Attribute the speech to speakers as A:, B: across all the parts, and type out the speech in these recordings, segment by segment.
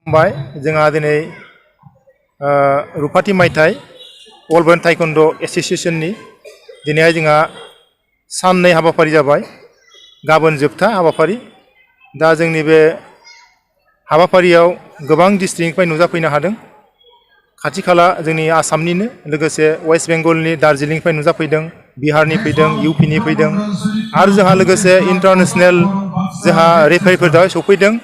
A: खुलुमबाय जोंहा दिनै रुपाथि मायथाइ अल बड'लेण्ड टाइकन्ड' एस'सिएशननि दिनैहाय जोंहा साननै हाबाफारि जाबाय गाबोन जोबथा हाबाफारि दा जोंनि बे हाबाफारियाव गोबां डिस्ट्रिक्टनिफ्राय नुजाफैनो हादों खाथि खाला जोंनि आसामनिनो लोगोसे वेस्ट बेंगलनि दार्जिलिंनिफ्राय नुजाफैदों बिहारनि फैदों इउपिनि फैदों आरो जोंहा लोगोसे इन्टारनेशनेल जोंहा रेफारिफोर दा सफैदों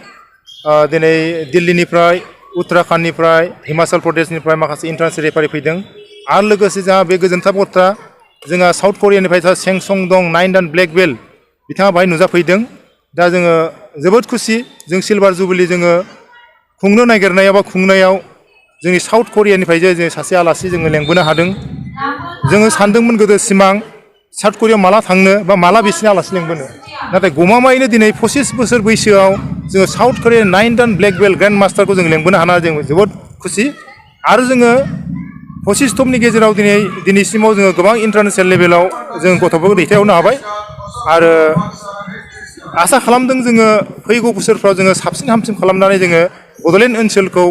A: दिनै दिल्लीनिफ्राय उत्तराखन्डनिफ्राय हिमाचल प्रदेशनिफ्राय माखासे इन्टारनेशनेल रेफारि फैदों आरो लोगोसे जोंहा बे गोजोनथाव बाथ्रा जोंहा साउथ करियानिफ्राय सेंसं दं 9 दान ब्लेक बेल्ट बिथाङा बाहाय नुजाफैदों दा जोङो जोबोद खुसि जों सिलभार जुबिली जोङो खुंनो नागिरनायाव बा खुंनायाव जोंनि साउथ करियानिफ्राय जों सासे आलासि जोङो लेंबोनो हादों जोङो सानदोंमोन गोदो सिमां साउथ करियायाव माला थांनो बा माला बिसिनि आलासि लेंबोनो नाथाय गमामायैनो दिनै 25 बोसोर बैसोआव जोङो साउथ करिया 9 दान ब्लेक बेल्ट ग्रेन्ड मास्टारखौ जों लेंबोनो हाना जों जोबोद खुसि आरो जोङो 25 टपनि गेजेराव दिनैसिमाव जोङो गोबां इन्टारनेशनेल लेभेलाव जों गथ'फोरखौ दैथायहरनो हाबाय आरो आसा खालामदों जोङो फैगौ बोसोरफ्राव जोङो साबसिन हामसिन खालामनानै जोङो बड'लेण्ड ओनसोलखौ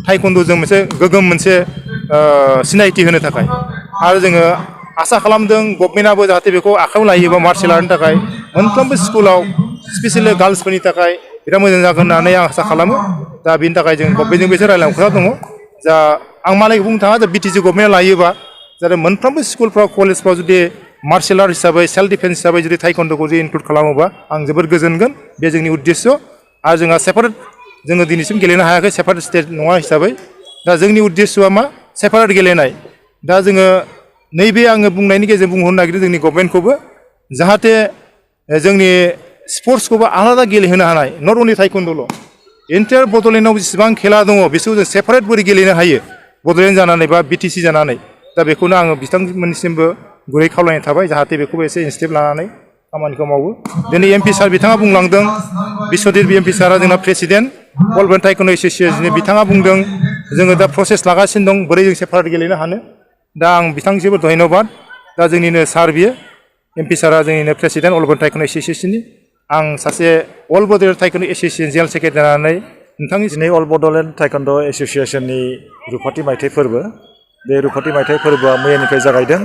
A: टाइकन्ड'जों मोनसे गोगोम मोनसे सिनायथि होनो थाखाय आरो जोङो आसा खालामदों गभर्नमेन्टआबो जाहाथे बेखौ आखायाव लायोबा मार्शेल आर्टनि थाखाय मोनफ्रोमबो स्कुलाव स्पेसियेलि गार्लसफोरनि थाखाय बिराद मोजां जागोन होननानै आं आसा खालामो दा बेनि थाखाय जों गभर्नमेन्टजों एसे रायज्लायनो खोथा दङ जा आं मालायखौ बुंनो थाङा बिटिसि गभर्नमेन्टआ लायोबा जाहाथे मोनफ्रोमबो स्कुलफ्राव कलेजफ्राव जुदि मार्शेल आर्ट हिसाबै सेल्फ डिफेन्स हिसाबै जुदि टाइकन्ड'खौ जुदि इनक्लुड खालामोबा आं जोबोद गोजोनगोन बे जोंनि उद्देश्य आरो जोंहा सेपारेट जोङो दिनैसिम गेलेनो हायाखै सेपारेट स्टेट नङा हिसाबै दा जोंनि उद्देश्यआ मा सेपारेट गेलेनाय दा जोङो नैबे आङो बुंनायनि गेजेरजों बुंहरनो नागिरदों जोंनि गभर्नमेन्टखौबो जाहाथे जोंनि स्पर्ट्सखौबो आलादा गेलेहोनो हानाय नट अनलि टाइकन्ड'ल' एन्टायार बड'लेण्डआव जेसेबां खेला दङ बिसोरखौ जों सेपारेट बोरै गेलेनो हायो बड'लेण्ड जानानै बा बिटिसि जानानै दा बेखौनो आङो बिथांमोननिसिमबो गुरै खावलायनाय थाबाय जाहाथे बेखौबो एसे इनिसियेटिभ लानानै खामानिखौ मावो दिनै एमपि सार बिथाङा बुंलांदों बिश्वजित एमपि सारा जोंना प्रेसिडेन्ट अल बड'लेण्ड टाइकन्ड' एस'सिएशननि बिथाङा बुंदों जोङो दा प्रसेस लागासिनो दं बोरै जों सेपारेट गेलेनो हानो दा आं बिथांनिसिमबो धन्यबाद दा जोंनिनो सार बियो एमपि सारा जोंनिनो प्रेसिडेन्ट अल बड'लेण्ड टाइकन्ड' एस'सिएशननि आं सासे अल बड'लेण्ड टाइकन्ड' एस'सिएशन जेनेरेल सेक्रेटारि जानानै नोंथांनि
B: दिनै अल बड'लेण्ड टाइकन्ड' एस'सिएशननि रुपाथि मायथाइ फोरबो बे रुपाथि मायथाइ फोरबोआ मैयानिफ्राय जागायदों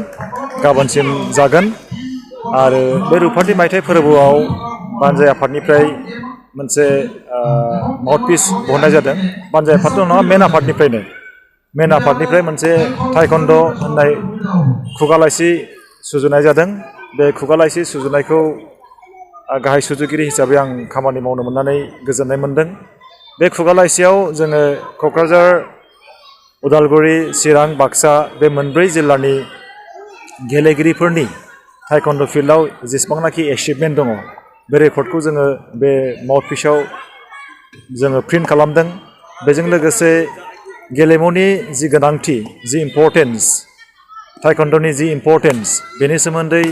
B: गाबोनसिम जागोन आरो बे रुपाथि मायथाइ फोरबोआव बानजाय आफादनिफ्राय मोनसे माउथपिस बहननाय जादों बानजाय आफादथ' नङा मेन आफादनिफ्राय मोनसे टाइकन्ड' होननाय खुगा लाइसि सुजुनाय जादों बे खुगा लाइसि सुजुनायखौ गाहाय सुजुगिरि हिसाबै आं खामानि मावनो मोननानै गोजोननाय मोनदों बे खुगा लाइसियाव जोङो क'क्राझार उदालगुरि चिरां बाक्सा बे मोनब्रै जिल्लानि गेलेगिरिफोरनि टाइकन्ड' फिल्डआव जेसेबांनाखि एचिभमेन्ट दङ बे रेकर्डखौ जोङो बे माउथपिसाव जोङो प्रिन्ट खालामदों बेजों लोगोसे गेलेमुनि जि गोनांथि जि इम्परटेन्स टाइकन्ड'नि जि इम्परटेन्स बेनि सोमोन्दै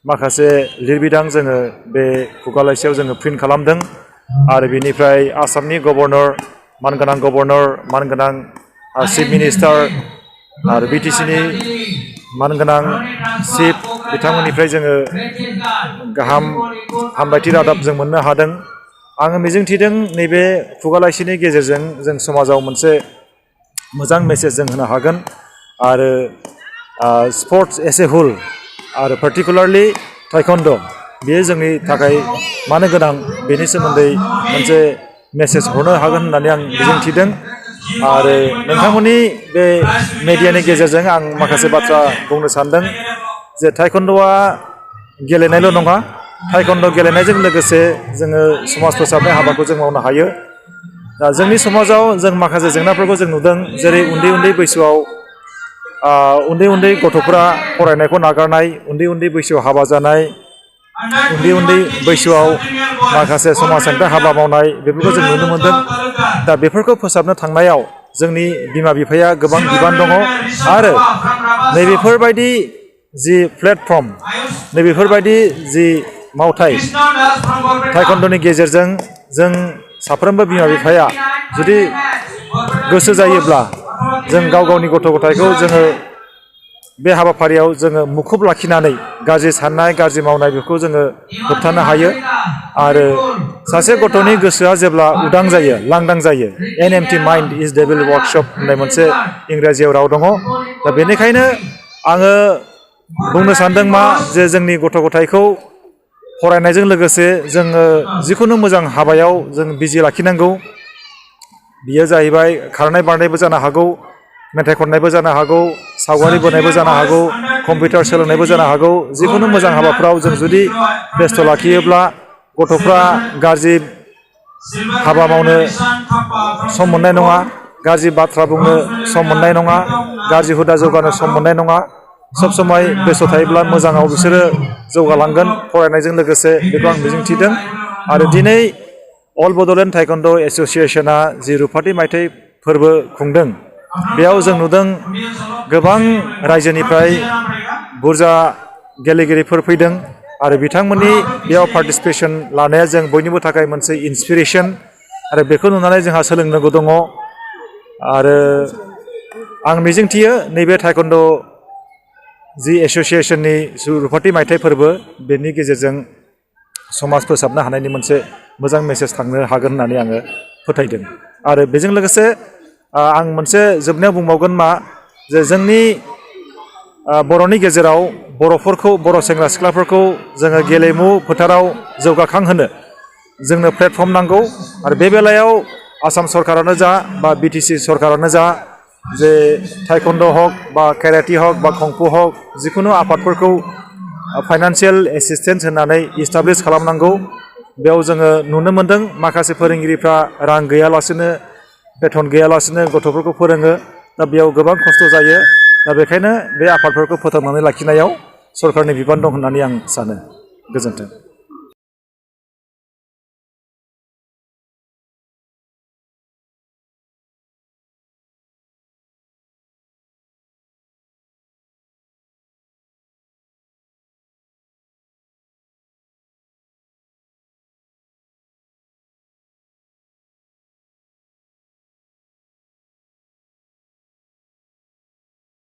B: माखासे लिरबिदां जोङो बे खुगा लाइसियाव जोङो प्रिन्ट खालामदों आरो बेनिफ्राय आसामनि गभर्नर मानगोनां चिफ मिनिस्टार आरो बिटिसिनि मानगोनां चिफ बिथांमोननिफ्राय जोङो गाहाम हामलायथि रादाब जों मोननो हादों आङो मिजिंथिदों नैबे खुगा लाइसिनि गेजेरजों जों समाजाव मोनसे मोजां मेसेज जों होनो हागोन आरो स्पर्ट्स एस ए हुल आरो पार्टिकुलारलि टाइकन्ड' बेयो जोंनि थाखाय मानो गोनां बेनि सोमोन्दै मोनसे मेसेज हरनो हागोन होननानै आं मिजिंथिदों आरो नोंथांमोननि बे मेडियानि गेजेरजों आं माखासे बाथ्रा बुंनो सानदों जे टाइकन्ड'आ गेलेनायल' नङा टाइकन्ड' गेलेनायजों लोगोसे जोङो समाज फोसाबनाय हाबाखौ जों मावनो हायो दा जोंनि समाजाव जों माखासे जेंनाफोरखौ जों नुदों जेरै उन्दै बैसोआव उन्दै गथ'फोरा फरायनायखौ नागारनाय उन्दै बैसोआव हाबा जानाय उन्दै बैसोआव माखासे समाज हेंथा हाबा मावनाय बेफोरखौ जों नुनो मोनदों दा बेफोरखौ फोसाबनो थांनायाव जोंनि बिमा बिफाया गोबां बिबान दङ आरो नैबेफोरबायदि जि प्लेटफर्म नैबेफोरबायदि जि मावथाय टाइकन्ड'नि गेजेरजों जों साफ्रोमबो बिमा बिफाया जुदि गोसो जायोब्ला जों गावनि गथ' गथायखौ जोङो बे हाबाफारियाव जोङो मुखुब लाखिनानै गाज्रि साननाय गाज्रि मावनाय बेखौ जोङो होबथानो हायो आरो सासे गथ'नि गोसोआ जेब्ला उदां जायो लांदां जायो एन एम्पटि माइन्ड इज डेभिल वर्कशप होननाय मोनसे इंराजियाव राव दङ दा बेनिखायनो आङो बुंनो सानदों मा जे जोंनि गथ' गथायखौ फरायनायजों लोगोसे जोङो जिखुनु मोजां हाबायाव जों बिजि लाखिनांगौ बियो जाहैबाय खारनाय बारनायबो जानो हागौ मेथाइ खननायबो जानो हागौ सावगारि बोनायबो जानो हागौ कम्पिउटार सोलोंनायबो जानो हागौ जिखुनु मोजां हाबाफ्राव जों जुदि बेस्थ' लाखियोब्ला गथ'फ्रा गाज्रि हाबा मावनो सम मोननाय नङा गाज्रि बाथ्रा बुंनो सम मोननाय नङा गाज्रि हुदा जौगानो सम मोननाय नङा सब समाय बेस्थ' थायोब्ला मोजाङाव बिसोरो जौगालांगोन फरायनायजों लोगोसे बेखौ आं मिजिंथिदों आरो दिनै अल बड'लेण्ड टाइकन्ड' एस'सियेसना जि रुफाथि मायथाइ फोरबो खुंदों बेयाव जों नुदों गोबां रायजोनिफ्राय बुरजा गेलेगिरिफोर फैदों आरो बिथांमोननि बेयाव पार्टिसिपेसन लानाया जों बयनिबो थाखाय मोनसे इन्सपिरेसन आरो बेखौ नुनानै जोंहा सोलोंनांगौ दङ आरो आं मिजिंथियो नैबे टाइकन्ड' जि एस'सियेसननि रुफाथि मायथाइ फोरबो बेनि गेजेरजों समाज फोसाबनो हानायनि मोनसे मोजां मेसेज थांनो हागोन होननानै आङो फोथायदों आरो बेजों लोगोसे आं मोनसे जोबनायाव बुंबावगोन मा जे जोंनि बर'नि गेजेराव बर'फोरखौ बर' सेंग्रा सिख्लाफोरखौ जोङो गेलेमु फोथाराव जौगाखांहोनो जोंनो प्लेटफर्म नांगौ आरो बे बेलायाव आसाम सरकारानो जा बा बिटिसि सरकारानो जा जे टाइकन्ड' हक बा केराटि हक बा कंफु हक जिखुनु आफादफोरखौ फाइनान्सियेल एसिस्टेन्स होनानै इस्टाब्लिस खालामनांगौ बेयाव जोङो नुनो मोन्दों माखासे फोरोंगिरिफ्रा रां गैयालासेनो बेथन गैयालासेनो गथ'फोरखौ फोरोङो दा बेयाव गोबां खस्थ' जायो दा बेखायनो बे आफादफोरखौ फोथांनानै लाखिनायाव सरकारनि बिबान दं होननानै आं सानो गोजोन्थों